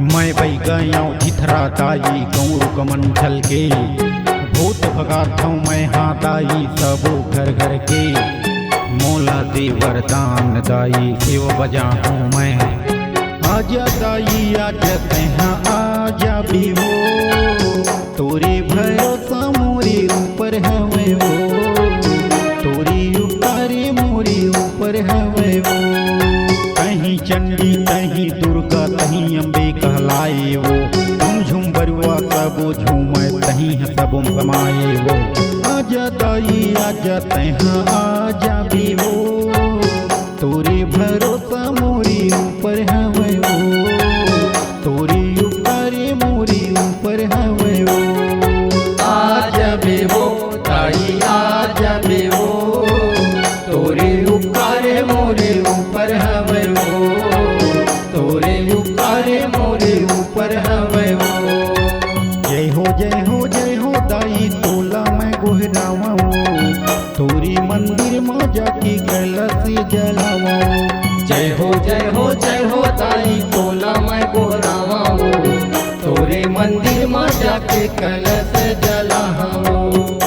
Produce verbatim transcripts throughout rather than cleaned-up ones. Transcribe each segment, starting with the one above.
मैं बइगा आंव चिथरा दाई, गौर कमन झलके। भूत भगाथंव मैं हा दाई, सबो घर घर के। मोला दे वरदान दाई, सेव बजाहूं मैं। आजा दाई, आजा तैं हा, आजा बेवो। तोरे भरोसा मोरे ऊपर हवय वो, तोरे उपकारे मोरे ऊपर हवय वो। तहीं चंडी, तहीं दुर्गा, तहीं अम्बे कहलाए वो। झुम झुम बरुआ सबो झूमय, तहीं ह सबो म समाए वो। आजा दाई, आजा तैं हा, आजा बेवो। तोरे भरोसा मोरे ऊपर हवय वो, तोरे उपकारे मोरे ऊपर हवय वो। आजा बेवो, दाई आजा बेवो, तोरे उपकारे मोरे ऊपर हवय वो, तोरे उपकारे मोरे ऊपर हवय वो। जय हो, जय हो, जय हो दाई, तोला मैं गोहरावंव। तोरे मंदिर म जाके कलश जलावंव। जय हो, जय हो, जय हो दाई, तोला मैं गोहरावंव। तोरे मंदिर म जाके कलश जलावंव।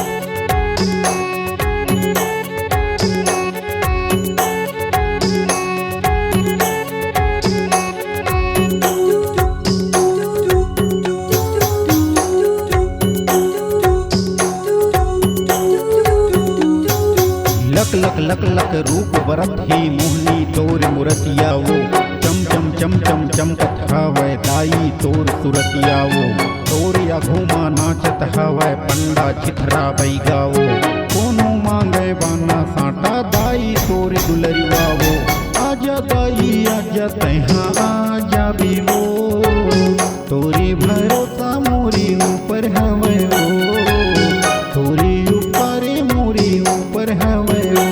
लक लक लक लक रूप बरत हे मोहनी तोर मूरतिया वो। चम चम चम चम चमकत हवय दाई तोर सूरतिया वो। तोर आघू मा नाचत हवय पंडा चिथरा बइगा वो। कोनो मांगय बाना सांटा दाई तोर दुलरिया वो। आजा दाई आजा तैं हा आजा बेवो। तोरे भरोसा मोरे ऊपर हवय वो, तोरे उपकारे मोरे ऊपर हवय वो।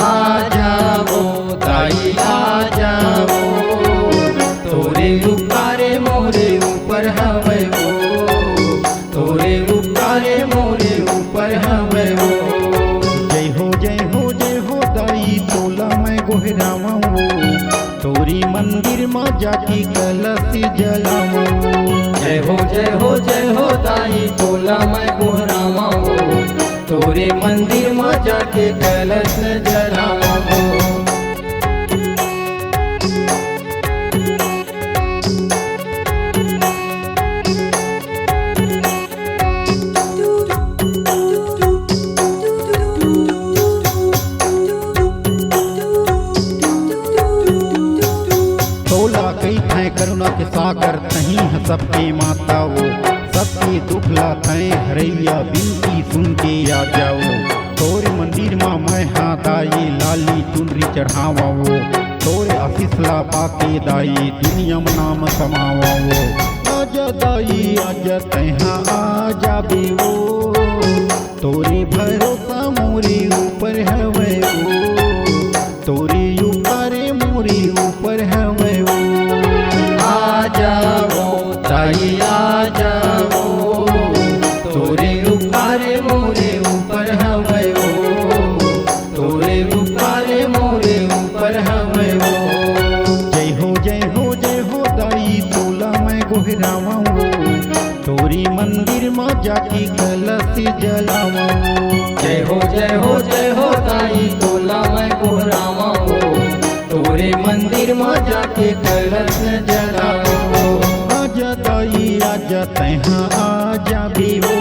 आजा वो दाई आजा वो, तोरे उपकारे मोरे ऊपर हवय वो, तोरे उपकारे मोरे ऊपर हवय वो। जय हो, जय हो, जय हो दाई, तोला मैं गोहरावंव वो। तोरे मंदिर म जाके कलश जलावंव। जय हो, जय हो, जय हो दाई, तोला मैं गोहरावंव वो। तोरे मंदिर म जाके कलश जलावंव वो। तोला कहिथंय करुणा के सागर, तहीं ह सबके माता वो। सबके दुख ला तैं हरइया, बिनती सुन के आ जावो। तोरे मंदिर मा मैं हा दाई, लाली चुनरी चढ़ावंव वो। तोरे आशीष ला पाके दाई, दुनिया म नाम कमावंव वो। आजा दाई आजा, तैं हा आजा बेवो। तोरे भरोसा मोरे ऊपर हवय वो, तोरे उपकारे मोरे ऊपर हवय वो। आजा वो दाई आजा वो, तोरे उपकारे मोरे ऊपर हवय वो, तोरे उपकारे मोरे ऊपर हवय वो। जय हो, जय हो, जय हो दाई, तोला मैं गोहरावंव वो। तोरे मंदिर म जाके कलश जलावंव वो। जय हो, जय हो, जय हो दाई, तोला मैं गोहरावंव वो। तोरे मंदिर म जाके कलश जलावंव वो। आजा दाई, आजा तैं हा, आजा बेवो।